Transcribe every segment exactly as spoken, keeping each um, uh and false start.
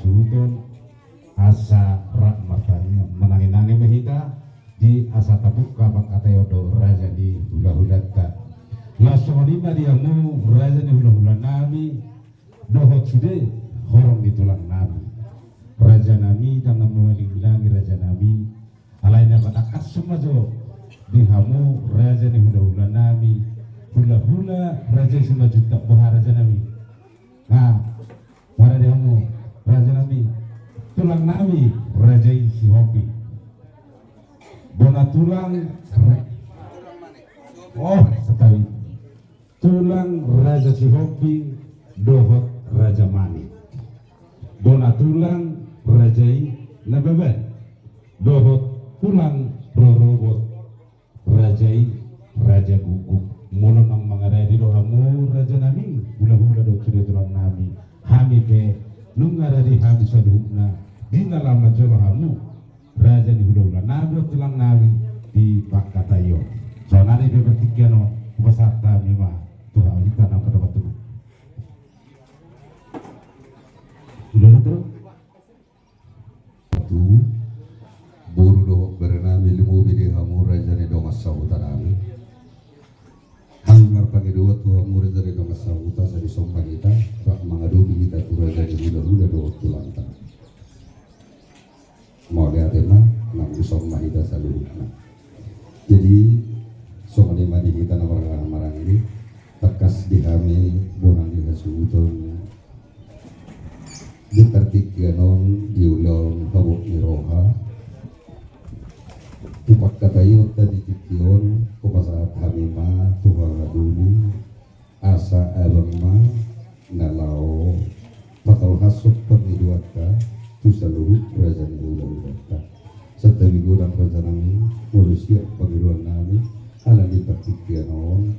Huton asa rap martangiang, manangi-nangi ma hita di asa tabuka pangkataion dohot raja ni hula-hulanta. Laos songon i ma di hamu raja ni hula-hulanami dohot sude horong ni tulangnami. Rajanami, ndang na mamaling-malingi rajanami, alai na patangkas ma jo di hamu raja ni hula-hulanami, hula-hula raja i Simanjuntak, boha rajanami? Nah, boha di hamu rajanami? Tulangnami raja i Sihombing. Bona tulang ra-, oh, santabi. Tulang raja Sihombing dohot raja Manik. Bona tulang raja i Nababan dohot tulang rorobot raja i raja Guguk. Molo naung mangaradi do hamu rajanami, hula-hula dohot sude tulangnami, hami pe nunga radi hami saluhutna di na laho manjalo hamu raja ni hula-hulanami dohot tulangnami di pangkataion. Sonari pe partingkian on hupasahat hami ma tu hita na pardapat tubu. Hula-hula tu boru dohot baranami, lumobi di hamu raja ni dongan sahutanami. Hami marpangidoan tu hamu raja ni dongan sahuta, asa disomba hita, rap mangadopi hita tu raja ni hula-hula dohot tulangta. Mauliate ma, nang disomba hita saluhutna. Jadi songon i ma di hita na marhaha maranggi, tangkas di hami bona ni hasuhuton di partingkian on, di ulaon habot ni roha, di pangkataionta di tingki on, hupasahat hami ma tu haha doli, asa abang ma na laho patolhashon pangidoanta tu saluhut raja ni hula-hulanta. Santabi godang rajanami, molo siap pangidoannami, ala ni partingkian on,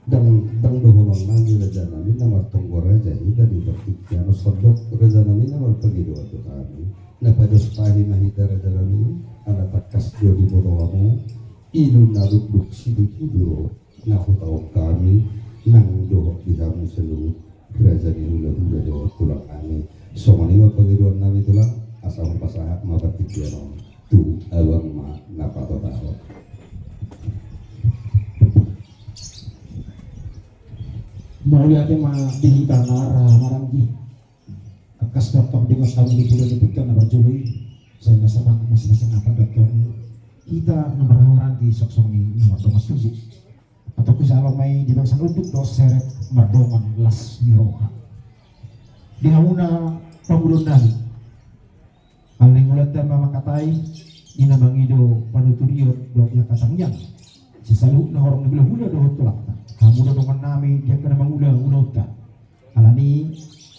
ndang, ndang dohononnami rajanami na martonggo raja hita di partingkian on, sondok rajanami na marpangidoan do hami. Na pados tahi ma hita rajanami, ala tangkas do diboto hamu, ilu na dukduk situtu do na hutaon hami nang dohot di hamu saluhut raja ni hula-hula dohot tulangnami. Songon i ma pangidoannami tulang, asa hupasahat ma partingkian on tu abang ma na patotahon. Mauliate ma di hita na marhaha maranggi. Tangkas dohot tong di hami di pula ni pita na parjolo i, sai na samangat masimasangap dohot tong hita na marhaha maranggi, songon i na mardongan tubu. Atau hujalo ma i di bagasan unduk dohot serep, mardongan las ni roha. Di hamuna pamoruonnami, ala naeng ulaonta ma mangkatai, di na mangido panuturion dohot angka tangiang sian saluhutna horong ni hula-hula dohot tulangta. Hamu do dongannami di angka na mangula ulaonta. Alani i,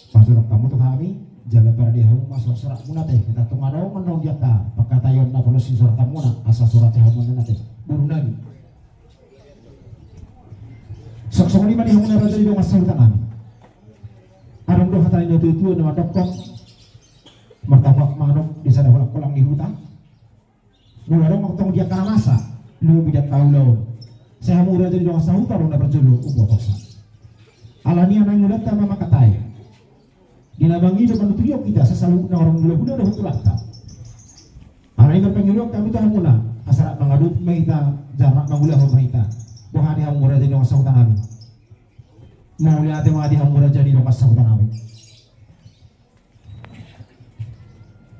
pasahat hamu tu hami, jala parade hamu ma sorat-soratmuna ate, asa tung adong annon di angka pangkataion na polos ni soratanmuna, asa surati hamu annon ate, borunami. Songon i ma di hamuna raja ni dongan sahutanami. Adong do hata ni natua-tua na mandok, martambak manuk di sada holang-holang ni huta. Molo adong tong di angka na masa, lumobi di angka ulaon, sai hamu raja ni dongan sahuta do na parjolo umbotosa. Alani i, ala naeng ulaonta ma mangkatai, di na mangido panuturion hita sian saluhutna horong ni hula-hula dohot tulangta. Alani i, marpangidoan hami tu hamuna, asa rap mangadopi ma hita, jala rap mangulahon ma hita. Boha di hamu raja ni dongan sahutanami? Mauliate ma di hamu raja ni dongan sahutanami.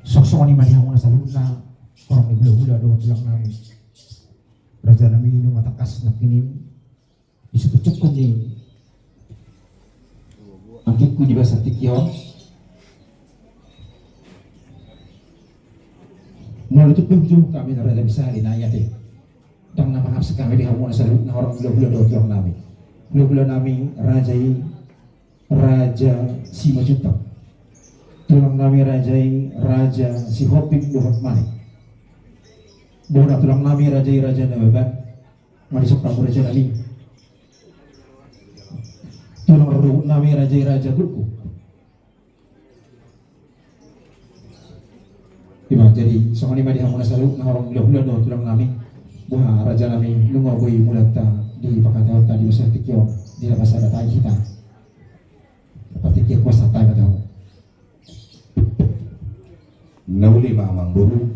Songon i ma di hamuna saluhutna horong ni hula-hula dohot tulangnami. Rajanami, nunga tangkas nangkining di sungkun-sungkun ni anggingku di bagasan tingki on. Molo tung pe hujou hami na raja ni sahali nai ate, ndang na mangabsen hami di hamuna saluhutna horong hula-hula dohot tulangnami. Hula-hulanami raja i Raja Simanjuntak. Tulangnami raja i Raja Sihombing dohot Manik. Bona tulangnami raja i Raja Nababan. Madison hamu rajanami. Tulang rorobotnami raja i Raja Guguk. Ima, jadi songon i ma di hamuna saluhutna horong hula-hula dohot tulangnami. Boha rajanami, nunga boi mulaanta di pangkataionta di bagasan tingki on, di na pasahat hami hita. Partingkian pasahat hami ma tu hamu. Na uli ma amangboru,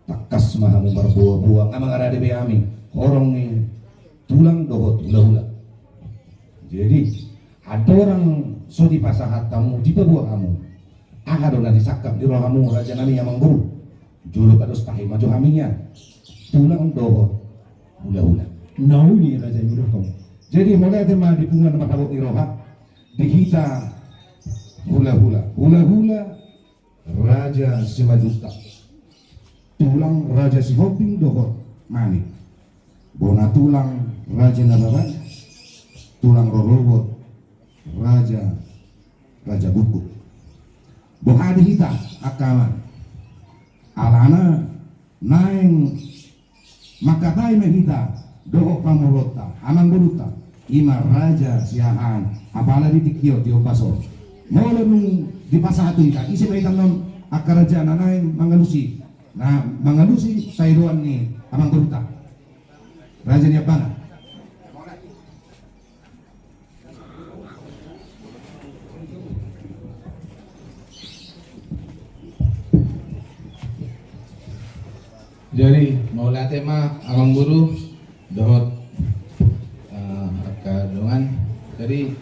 tangkas ma hamu marboaboa, nga mangarade be hami horong ni tulang dohot hulahula. Jadi andorang so dipasahat hamu, dipaboa hamu, aha do na disangkap ni rohamu raja nami amangboru? Jolo pados tahi ma jo hami nian tulang dohot hulahula. Na uli raja i, molo tong. Jadi mauliate ma di punguan marhabot ni roha, di hita hulahula, hulahula Raja Simanjuntak, tulang Raja Sihombing dohot Manik, bona tulang Raja Nababan, tulang rorobot Raja, Raja Gukguk. Boha di hita angka amang? Alana naeng mangkatai ma hita dohot pamoruonta, amangborunta, i ma Raja Siahaan, apala di tingki on, di ombas on. Molo nunga dipasahat tu hita, ise ma hita annon angka raja na naeng mangalusi, na mangalusi paedoan ni amangborunta, Raja Niabbana? Jadi mauliate ma amangboru dohot, eh, angka dongan. Jadi,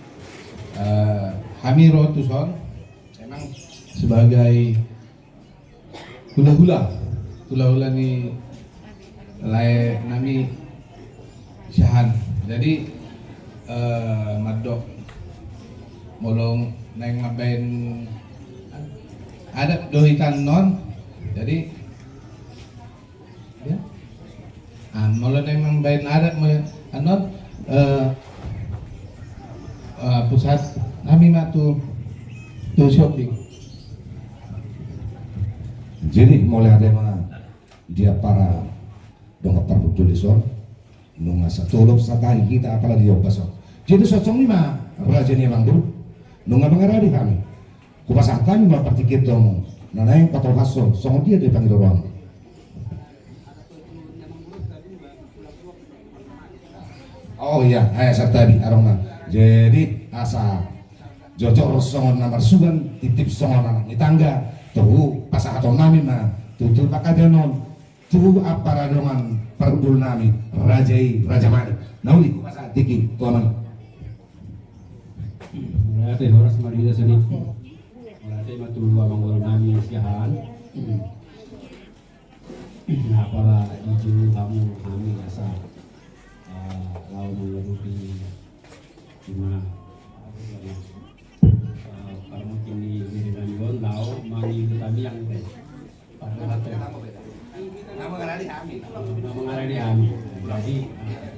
eh, hami ro tuson memang sebagai hulahula, hulahula ni lae nami Siahaan. Jadi, eh, mandok molo naeng mambaen adat do hita annon. Jadi, ya. Ah, molo naeng mambaen adat ma annon, eh, eh, pasahat nami ma tu, tu Sihombing. Jadi mauliate ma di apala dongan parhundul dison, nunga satolop satahi hita apala di ombas on. Jadi songon i ma raja ni amangboru, nunga mangarade hami. Hupasahat hami ma partingkian tu hamu na naeng patolhashon songon dia do pangido rohamu. Oh iya, eh, santabi, adong ma. Jadi asa jojor songon na marsuan, titip songon anak ni tangga, tutu pasahaton nami ma tutu pangkataion on tu apala dongan parhundul nami, raja i, Raja Manik. Na uli hupasahat tingki tu amang. Mauliate, horas ma di hita sudena. Mauliate ma tu amangboru nami Siahaan. Na apala dijou hamu hami asa, eh, laho mangadopi ima, eh, parmungkin ni bere nami on laho mangido tangiang te. Padahal te na mangarade hami. Jadi, eh,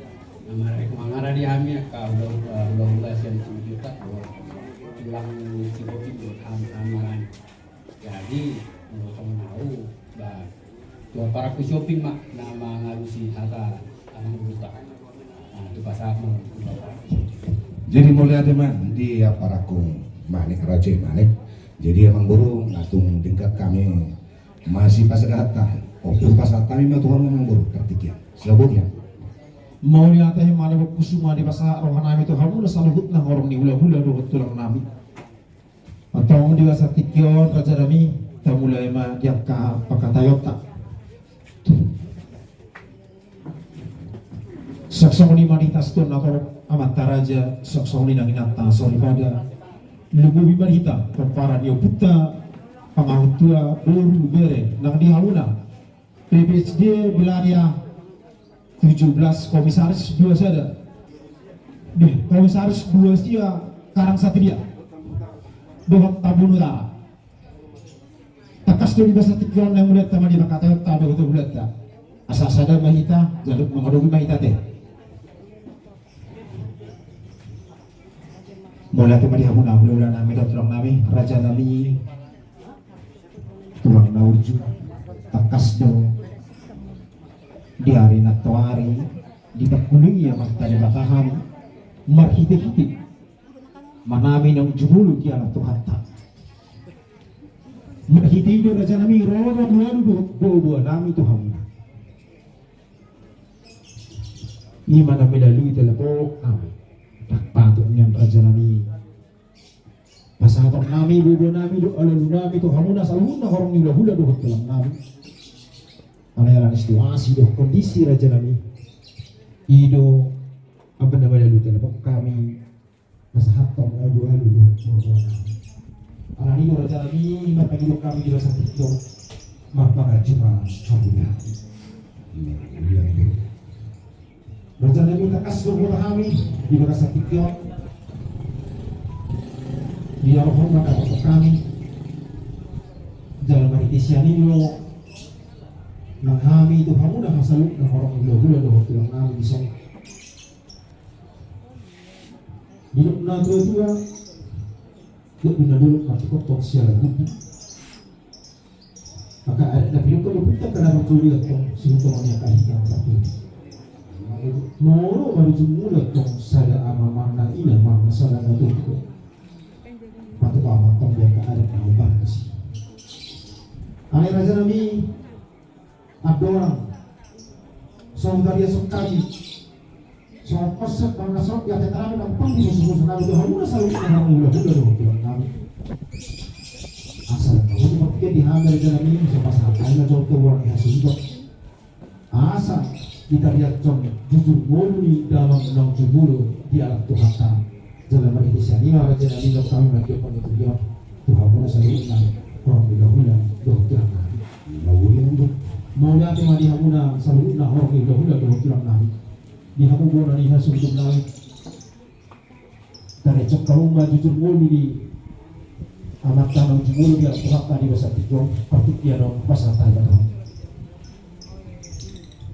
na mangarade hami angka hula-hula, eh, hulahula sian Simanjuntak, tulang Sihombing do hami, hami. Jadi molo songon au, ba, tu apala Sihombing ma na mangalusi hata amangboru. Nah, tu pasahat ma tu apala Sihombing. Jadi mauliate ma di apala Manik, Raja Manik. Jadi amangboru, na tung denggan hami masipasada hata, ompung pasahat hami ma tu hamu amangboru, partingkian. Silabotian. Mauliate ma, na boi kusuma dipasahat roha nami tu hamu na saluhutna horong ni hulahula dohot tulang nami. Antong di bagasan tingki on raja nami, tamulai ma di angka pangkataionta. Songon i ma di hita sitio na torop amanta raja, songon i nang inanta soripada. Lumobi ma di hita pomparan ni ompunta, pangahutua, boru, bere, nang di hamuna P P S D Belaria tujuh belas, Komisaris dua sada. Deh, Komisaris dua sia Karang Satidia. Dohot Tambun Utara. Tangkas do di bagasan tingki on na mulanta ma di pangkataionta dohot hulahulanta. Asa sada ma hita, jala mangadopi ma hita te. Mauliate ma di hamuna hulahula nami dohot tulang nami, raja nami, tulang na burju, tangkas do di ari na toari dipangkulingi Amanta Debata hami marhitehite manami naung jumolo dialap Tuhanta. Marhite i do raja nami ro do alualu dohot boaboa nami tu hamuna. Ima na melalui telepon nami. Ndang patut nian raja nami, pas Hatop nami, bobo nami dohot alualu nami tu hamuna saluhutna horong ni hulahula dohot tulang nami. Alai ala ni situasi dohot kondisi raja nami, i do amban na madalu telepon hami pasahathon alualu dohot bobo nami. Alani i do raja nami, marpangido hami di bagasan tingki on, marpangaji ma hamu di hami. Raja nami, tangkas do huboto hami di bagasan tingki on, di roham ma dapothon hami. Jala marhite sian i do nang hami tu hamuna saluhutna horong ni hulahula dohot tulang nami dison. Didok natuatua, didok na dolok martikothon siala buku. Angka adat na pinungka do punta, angka na parjolo tong, sihutong ni angka hita parjolo. Molo marujung mula tong, sada ama manang ina manang sada na tutu. Patupa ma tong di angka adat na umbahen tusi. Alai raja nami, andorang so tariashon hami, so kosek manang so di atas nami, nang pang di musuh-musuh nami tu hamuna saluhutna horong ni hulahula dohot tulang nami. Asa na boti partingkian di hami raja nami, so pasahat hami ma jolo tu goar ni hasuhuton. Asa ditariashon jujur ngolu ni damang naung jumolo di alam Tuhanta. Jala marhite sian i ma raja nami, nunga hami mandok panuturion tu hamuna saluhutna horong ni hulahula dohot tulang nami. Mauliate ma di hamuna saluhutna horong ni hulahula dohot tulang nami. Di hamu bona ni hasuhuton nami, tariashon hamu ma jujur ngolu ni amanta naung jumolo di alam Tuhanta di bagasan tingki on, partingkian on pasahat hami ma tu hamu.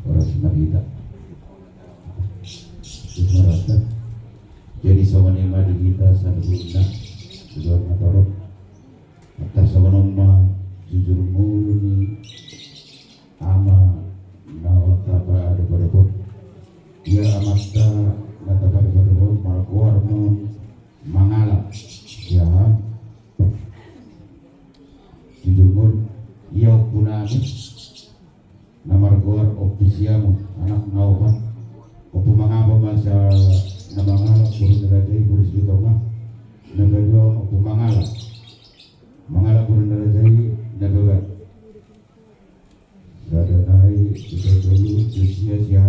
Horas ma di hita. Horas ma di hita. Jadi songon i ma di hita saluhutna, di luar motor. Tar songon on ma jujur ngolu ni ama na tapadopadophon. Ia amanta na tapadopadophon margoar ma on Mangala. Ia jujur ngolu, ia ompunami na margoar Ompu Siamun, anak na opat. Ompu Mangala ma sian na Mangala, boru ni raja i boru Silitonga. Na paduahon Ompu Mangala. Mangala boru ni raja i na babat. Sada nai, sada tolu, sada sia, sia.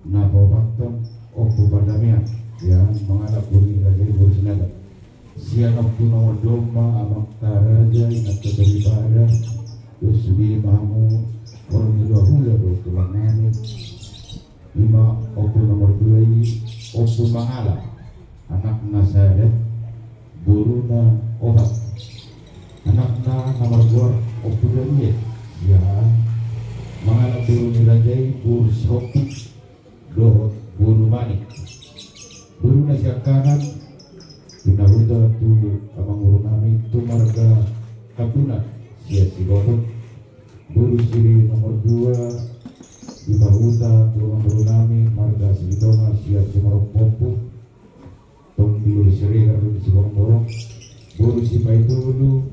Na paopathon Ompu Pardamehon, ia Mangala boru ni raja i boru Sinaga. Sian ompu nomor dua ma amanta raja, inanta soripada. Dohot sude ma hamu horong ni hulahula dohot tulang nami. Ima ompu nomor dua i Ompu Mangala, anakna sada, boruna opat. Anakna na margoar Ompu Daniel, ia Mangala boru ni raja i boru Sihombing dohot boru Manik. Boruna sian kanan, pinahuta tu amangboru nami tu marga Tambunan sian Sihombing. Boru si nomor dua dipahuta tu amangboru nami marga Silitonga sian Simarompu-ompu. Tong di Lubuk Siregar do di Siborongborong. Boru si paitolu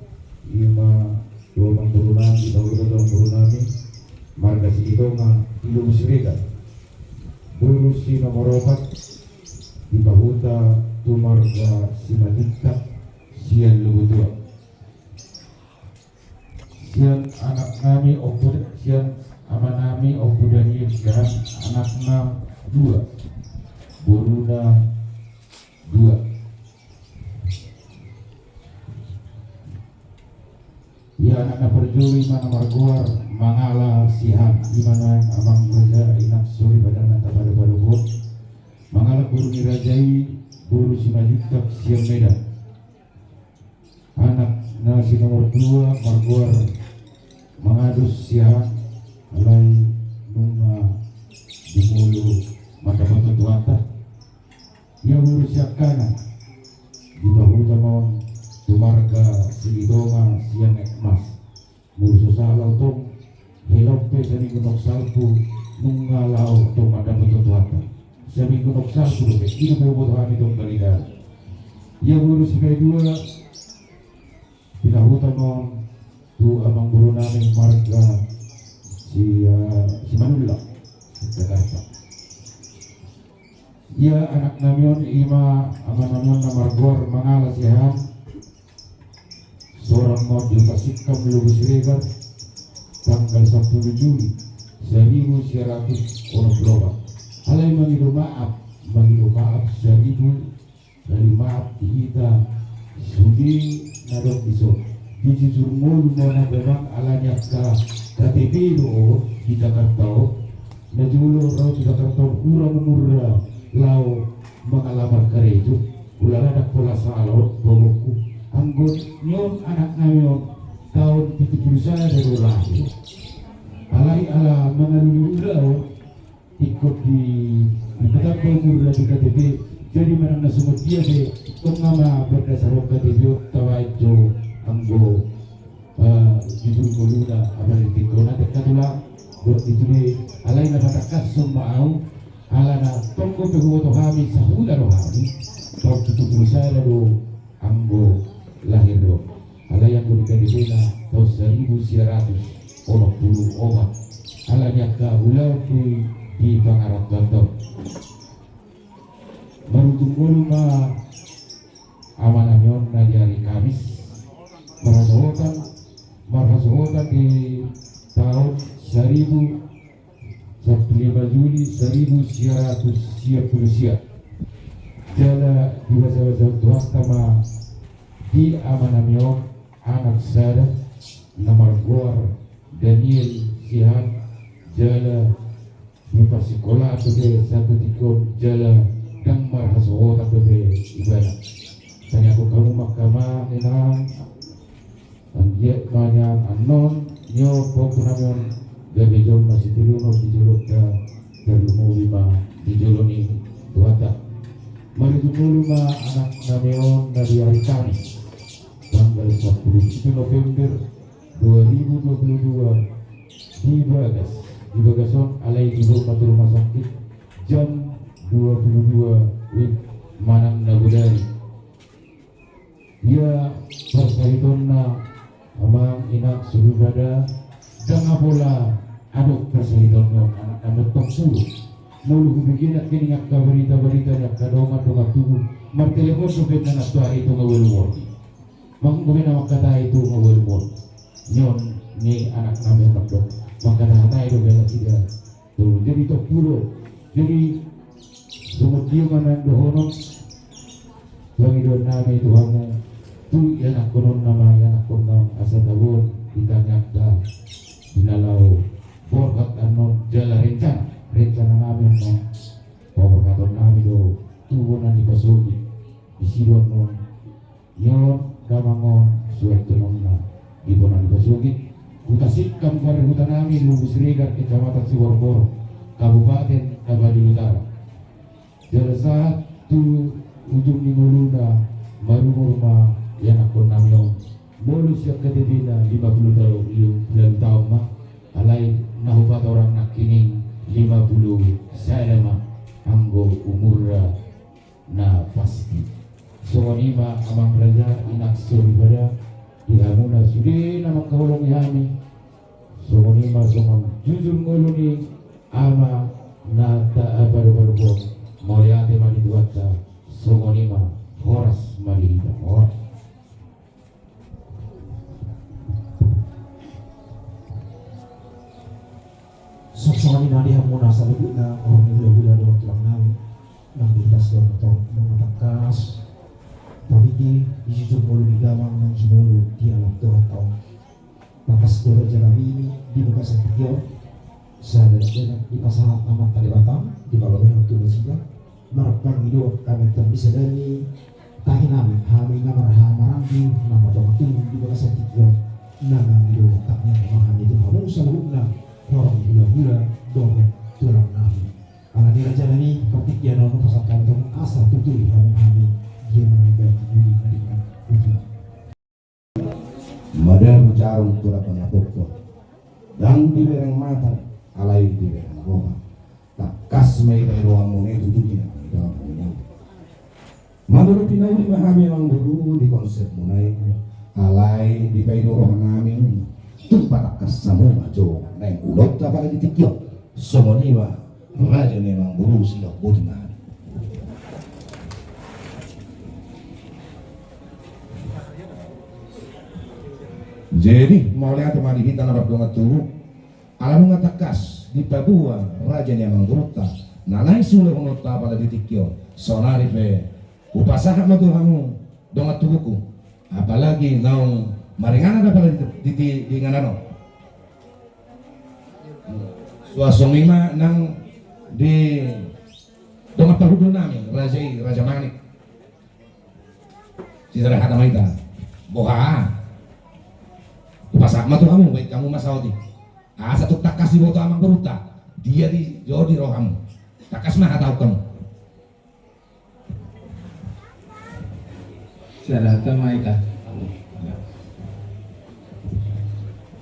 ima tu amangboru nami, dipahuta tu amangboru nami marga Silitonga di Lubuk Siregar. Boru si nomor opat dipahuta tu marga Simanjuntak sian Lubutua. Sian anak nami Ompu, sian ama nami Ompu Daniel, sian anakna dua, boruna dua. Ia anak na parjolo ima na margoar Mangala Siahaan, ima na amang raja, inanta soripada na tapadopadophon. Mangala boru ni raja i boru Simanjuntak sian Medan. Anak na si nomor dua margoar Mangadus Siahaan, alai nunga jumolo ma dapotan Tuhanta. Ia boru sian kanan dipahuta ma on tu marga Silitonga sian Ekmas. Molo so sala au tong, hela on pe saminggu naung salpu nunga laho tong ma dapotan Tuhanta. Saminggu naung salpu dope, i dope huboto hami tong barita. Ia boru si paidua pinahuta ma on tu amangboru nami marga si, eh, Simanullang, Jakarta. Ia anak nami on ima ama nami on na margoar Mangala Siahaan, Orang mau di Pasik Kamu Lubus Regar, tanggal sepuluh Juli seribu sembilan ratus onom puluh delapan. Alai mangido maaf, mangido maaf seribu kali maaf di hita sude na dok di son. Di jujur ngolu mana memang alani angka K T P do di Jakarta on. Na jolo rau di Jakarta on hura mamurda laho mangalamar karejo. Ulala dak pola salon bogokku. Anggo nion anak nami on taon pitu puluh sada do lahir. Alai ala mangalului ulaon ingkon di, di petang umur na di K T P. Jadi manang na songon dia pe tonga ma berdasarhon K T P on tabaen jo anggo jujur ngoluna. Apalagi tingkona tekka tulang buat itu deh. Alai na patangkas soma au ala na tonggo pe huboto hami sahuta do hami. Taon pitu puluh sada do anggo lahir do. Alai anggo di K T P na taon seribu sembilan ratus onom puluh opat. Alani angka ulaon di pangarantoan. Marujung ngolu ma amanami on na di ari Kamis marhasohotan, marhasohotan di taon seribu, sabtu lima Juli seribu sembilan ratus sembilan puluh sia. Jala dibasabasa Tuhanta ma di amanami on anak sada na margoar Daniel Sihan, jala di parsikolaan dope satu tikon jala dang marhasohotan dope ibana. Tangiangkon hamu ma angka amang inang, anggiat ma nian annon nio pahompu nami on gabe jolma sitiruon di jolonta, tarlumobi ma di jolo ni Tuhanta. Marujung ngolu ma anak nami on na di ari Kamis tanggal sepuluh November dua ribu dua puluh dua di Bagas. Di Bagas on alai dibaen ma tu rumah sakit jam dua puluh dua wib manang na bodari. Ia parsahitonna amang inang soripada, dang pola adong parsahitonna anak na mentong puru. Molo hubege nangkining angka barita-barita ni angka dongan-dongan tubu, martelepon dope na nantuari tu nga ualu morti. Manggobe na mangkatai tu nga ualu morti. Nion ni anak nami on do mangkata-katai do bela sida. Tu jadi tong puru. Jadi songon dia ma na dohonon pangidoan nami tu hamu, tu ianakhononna ma ianakhonna asa tabo di tangiangta di na laho borhat annon jala rencana, rencana nami annon paborhaton nami do tu bona ni pasogit. Disi do annon nion damang on suantononna di bona ni pasogit. Huta Singkang, parhuta nami Lubus Regar, Kecamatan Siborgor, Kabupaten Tapanuli Utara. Jala sahat tu ujung ni ngoluna marumur ma ianakhon nami on. Molo sian K T P na lima puluh tolu, lima puluh taon ma, alai na hupatorang nangkining lima puluh sada ma anggo umurna na pasti. Songon i ma amang raja, inang soripada, di hamuna sude na mangkaholongi hami. Songon i ma songon jujur ngolu ni ama na tapadopadophon. Mauliate ma di Tuhanta. Songon i ma, horas ma di hita. Horas. Songon i ma di hamuna saluhutna, horong ni hulahula dohot tulang nami, nang di atas dohot na tong, nunga tangkas tabege di jujur ngolu ni damang nang jumolo di alam dohot tong. Bagas do raja nami i di bagasan tingki on, sada dakdanak dipasahat Amanta Debata, di palobehan tu nasida. Marpangido hami tong di sada ni tahi nami, hami na marhaha maranggi, na martonga tubu di bagasan tingki on, na mangido tangiang ma hami tu hamu saluhutna, horong hulahula dohot tulang nami. Alani raja nami, partingkian on pasahat hami tong asa tuturi hamu hami, dia ma na di budi na di budi. Madabu jarum tu ratan na pokok. Dang dibereng mata, alai dibereng roha. Tangkas ma i, dai rohamuna i tutu di na i, rohamuna i. Manurut i na uli ma hami amang boru di konsepmuna i, alai dipaido roha nami, tung patangkas hamu ma jo naeng ulaonta pada di tingki on. Songon i ma raja ni amang boru, sidok boti ma hami. Jadi mauliate ma di hita na mardongan tubu. Ala nunga tangkas dipaboa raja ni amangborunta na naeng siulahononta apala di tingki on, saonari pe hupasahat ma tu hamu dongan tubuku, apalagi naung maringanan apala di, di, di, di inganan on. Suang songon i ma nang di dongan parhundul nami, raja i, Raja Manik. Sisada hata ma hita. Boha? Hupasahat ma tu hamu, baen hamu ma saotik. Asa tung tangkas diboto amangborunta dia di, jo di rohamu. Tangkas ma hata hamu. Sisada hata ma hita.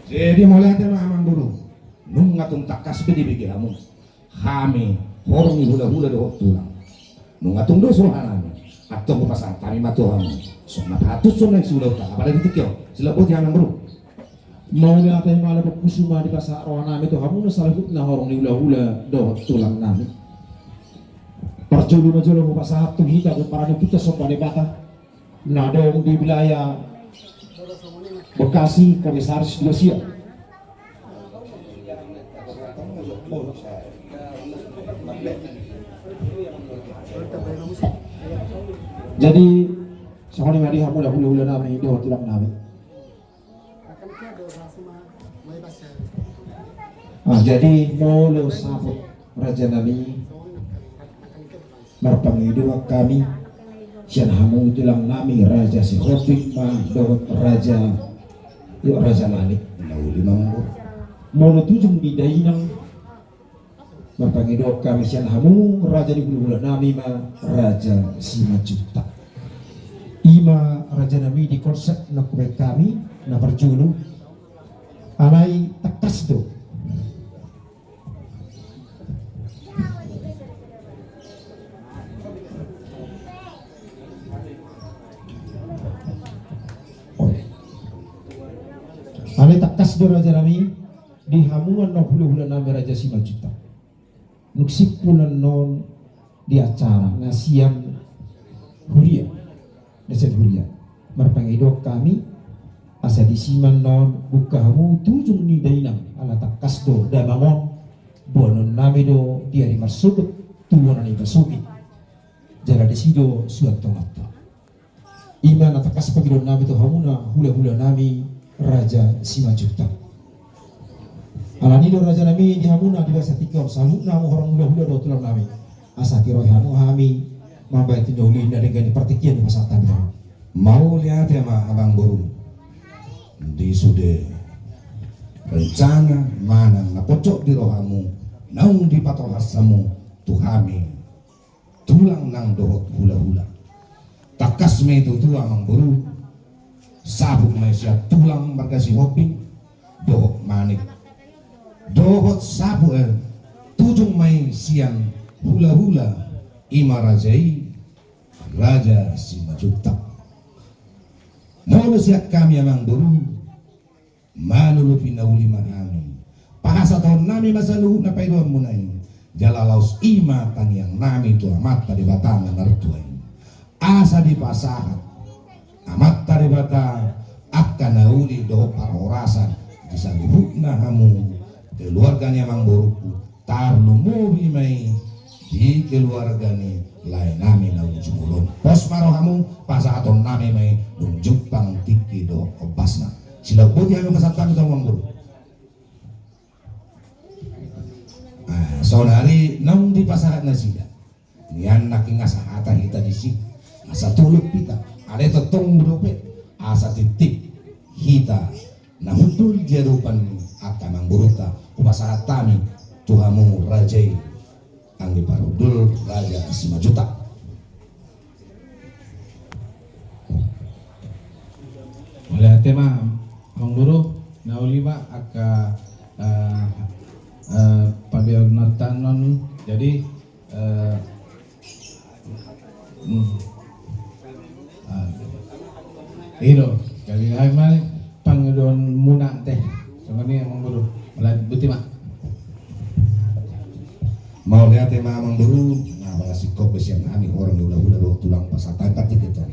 Jadi mauliate ma amangboru. Nunga tung tangkas pe dibege hamu hami horong ni hulahula dohot tulang. Nunga tung dos rohanami, antong hupasahat hami ma tu hamu songon na pahatusna naeng siulahononta apala di tingki on. Silap boti amangboru. Mauliate ma, ala bungkushu ma dipasahat rohanami tu hamu na saluhutna horong ni hulahula dohot tulangnami. Parjolo na jolo hupasahat tu hita pomparan ni ompunta Somba Debata na adong di wilayah Bekasi, Komisaris dua sia. Jadi songon i ma di hamu na hulahula nami dohot tulang nami. Ah, jadi molo saput raja nami, marpangidoan hami sian hamu tulang nami Raja Sihombing ma dohot raja, jo Raja Manik. Na uli ma molo tujung ni dainang, marpangidoan hami sian hamu raja ni hulahula nami ma Raja Simanjuntak. I ma raja nami di konsep na hubaen hami na parjolo. Alai tangkas do. Alai tangkas do raja nami, di hamu annon hulahula nami Raja Simanjuntak. Dung simpul annon di acara na sian huria, na sian huria, marpangidoan hami asa disi ma annon bungka hamu tujung ni dainang, ala tangkas do damang on, boanon nami do di ari marsogot tu bona ni pasogit. Jala disi do suan tonganta. I ma na tangkas pangidoan nami tu hamu na hulahula nami Raja Simanjuntak. Alani do raja nami di hamu na di bagasan tingki on, saluhutna hamu horong hulahula dohot tulang nami, asa tiroi hamu hami mambahen tu na uli na denggan ni partingkian di pasahat nami. Mauliate ma amangboru. Di sude rencana manang na pocok di rohamu naung dipatolhas hamu tu hami tulang nang dohot hulahula. Tangkas ma i tutu amangboru, saput ma i sian tulang marga Sihombing dohot Manik, dohot saput, eh, tujung ma i sian hulahula, i ma raja i Raja Simanjuntak. Molo sian hami amangboru, Manolopi na uli ma hami. Pasahaton nami ma saluhutna pangidoan muna i. Jala laos i ma tangiang nami tu Amanta Debata na martua i, asa dipasahat Amanta Debata angka na uli dohot parhorasan di saluhutna hamu keluarga ni amangborungku. Tarlumobi ma i di keluarga ni lae nami naung jumolo on. Pos ma rohamu, pasahaton nami ma i dung jumpang tingki dohot ombasna. Silap boti hami pasahat hami tu amangboru. Ah, saonari naung dipasahat nasida. Nian nangkin asa hata hita disi, asa tolop hita. Alai tongtong dope asa titip hita na hundul di adopan angka amangborunta, hupasahat hami tu hamu raja i, anggi parhundul Raja Simanjuntak. Mauliate ma amangboru, na uli ma angka, eh, eh, pambahenonnami. Jadi, eh, Hmm. Ah. I do, jadi ai ma pangidoan muna ate. Songon i amangboru. Mauliate, boti ma. Mauliate ma amangboru, na pala singkop be sian hami horong ni hulahula dohot tulang pasahat hami partingkian.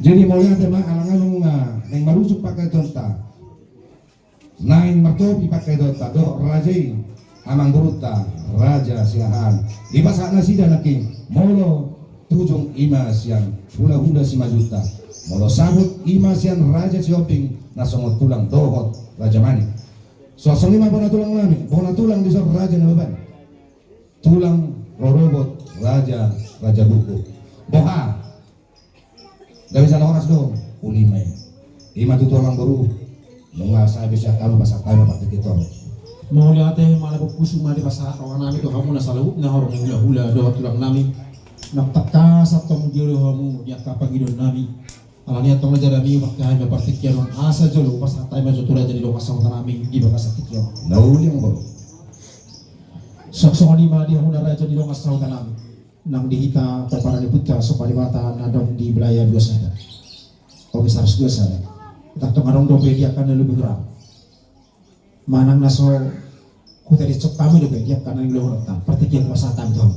Jadi mauliate ma, alang-alang na naeng marujung pangkataion ta, naeng martopi pangkataion ta dohot raja i, amangborunta Raja Siahaan. Dipasahat nasida nangkin, molo tujung i ma sian hula-hula Simanjuntak, molo saput i ma sian Raja Sihombing na songon tulang dohot Raja Manik. Songon i ma bona tulang nami, bona tulang dison Raja Nababan, tulang rorobot Raja, Raja Buku. Boha? Gabe jala horas do, uli ma i. I ma tutu amangboru, nunga sae be sian hami, pasahat hami ma partingkian on. Mauliate ma, ala boan pusu ma dipasahat roha nami tu hamuna saluhutna horong ni hula-hula dohot tulang nami. Nang tangkas antong diolo hamu di angka pangidoan nami. Alani antong na jala mi mangke hami ma partingkian on, asa jolo pasahat hami ma jo tu raja ni dongan sahuta nami di bagasan tingki on. Na uli amangboru. Songon i ma di hamuna raja ni dongan sahuta nami. Nang di hita pomparan ni ompunta Somba Debata na adong di wilayah dua sada, Komisaris dua sada. Tangkas adong dope di angka na lobi hurang manang na so hutadingkon hami dope di angka na niulahononta, partingkian pasahat hami tu hamu.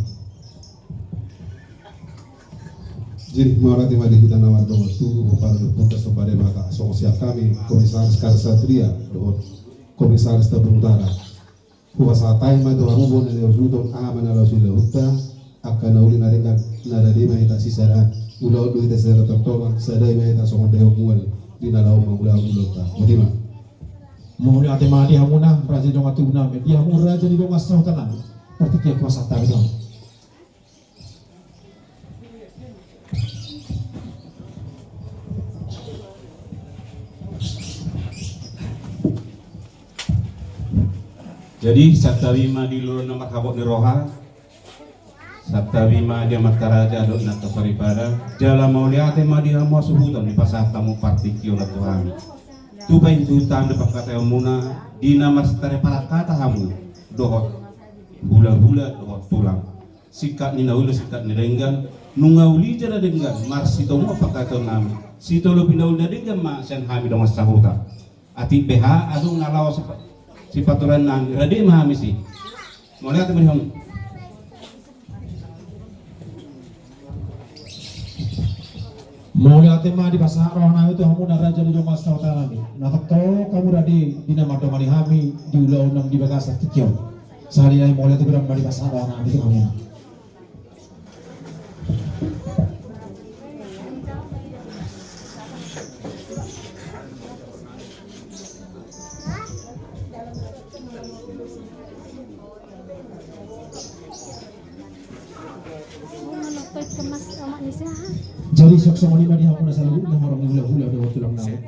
Jadi mauliate ma di hita na mardongan tubu, pomparan ni ompunta Somba Debata, songon sian hami Komisaris Karsatria dohot Komisaris Tambun Utara. Hupasahat hami ma tu hamu bona ni hasuhuton, aha ma na laho silehonta, angka na uli na denggan, na rade ma hita sisada, ulaon do hita sisada tortolan, sada i ma hita songon daion mual di na laho mangulahon ulaonta. Botima. Mauliate ma di hamuna raja ni dongan tubu nami, di hamu raja ni dongan sahuta nami, partingkian pasahat hami tu hamu. Jadi santabi ma di lolo na marhabot ni roha, santabi ma di amanta raja dohot inanta soripada, jala mauliate ma di hamu hasuhuton dipasahat hamu partingkian on tu hami. Tu paintutan do pangkataionmuna di na marsitari parangkata hamu dohot hula-hula dohot tulang. Singkat ni na uli, singkat ni denggan, nunga uli jala denggan, marsitonggoan pangkataion nami. Sitolopi na uli na denggan ma sian hami dongan sahuta. Atik beha adong na laho sipa-, sipaturan nami, rade ma hami si. Mauliate ma di hamu. Mauliate ma dipasahat roha nami tu hamuna raja ni dongan sahuta nami. Na tongtong hamu rade di na mandongani hami di ulaon nami di bagasan tingki on. Sahali nai mauliate godang ma dipasahat roha nami tu hamuna. Jadi songon i ma di hamuna saluhutna horong ni hula-hula dohot tulang nami.